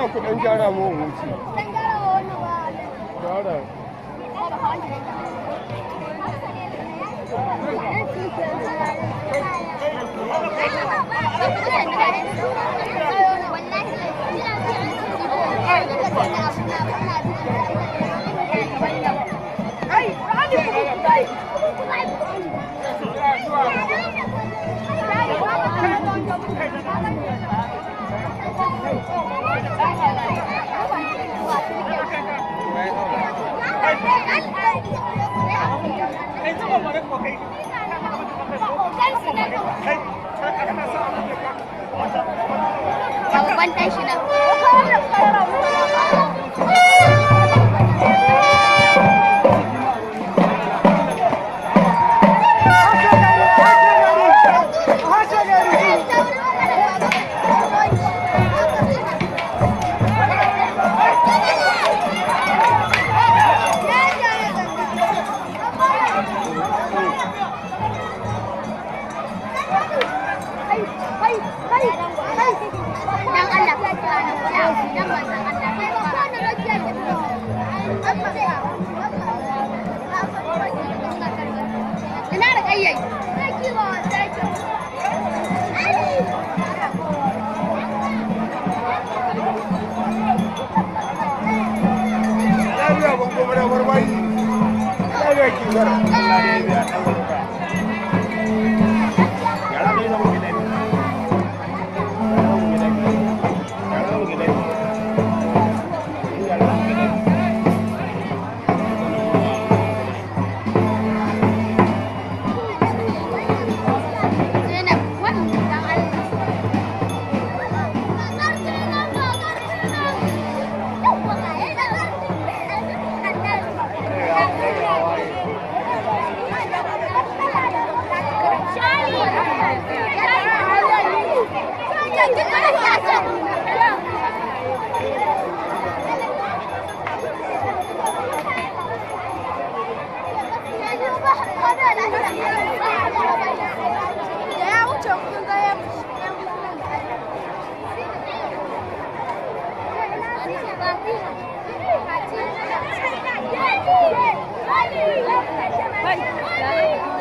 Allah ku dan gyara mu wuce. Dan gyara wa wannan ba. Gyara. Babban ɗan shi nan. Dan Allah ka tsaya dan manzon Allah kai ba na rakiya ki ina da kayyai sai ba sai ki. Lafiya ban goma da barbari. Lafiya ki gara. Allah ne ya biya dan barka. Yara ne zama gidan. Zainab wannan dan Allah. Da ya wuce kun ga ya Bye.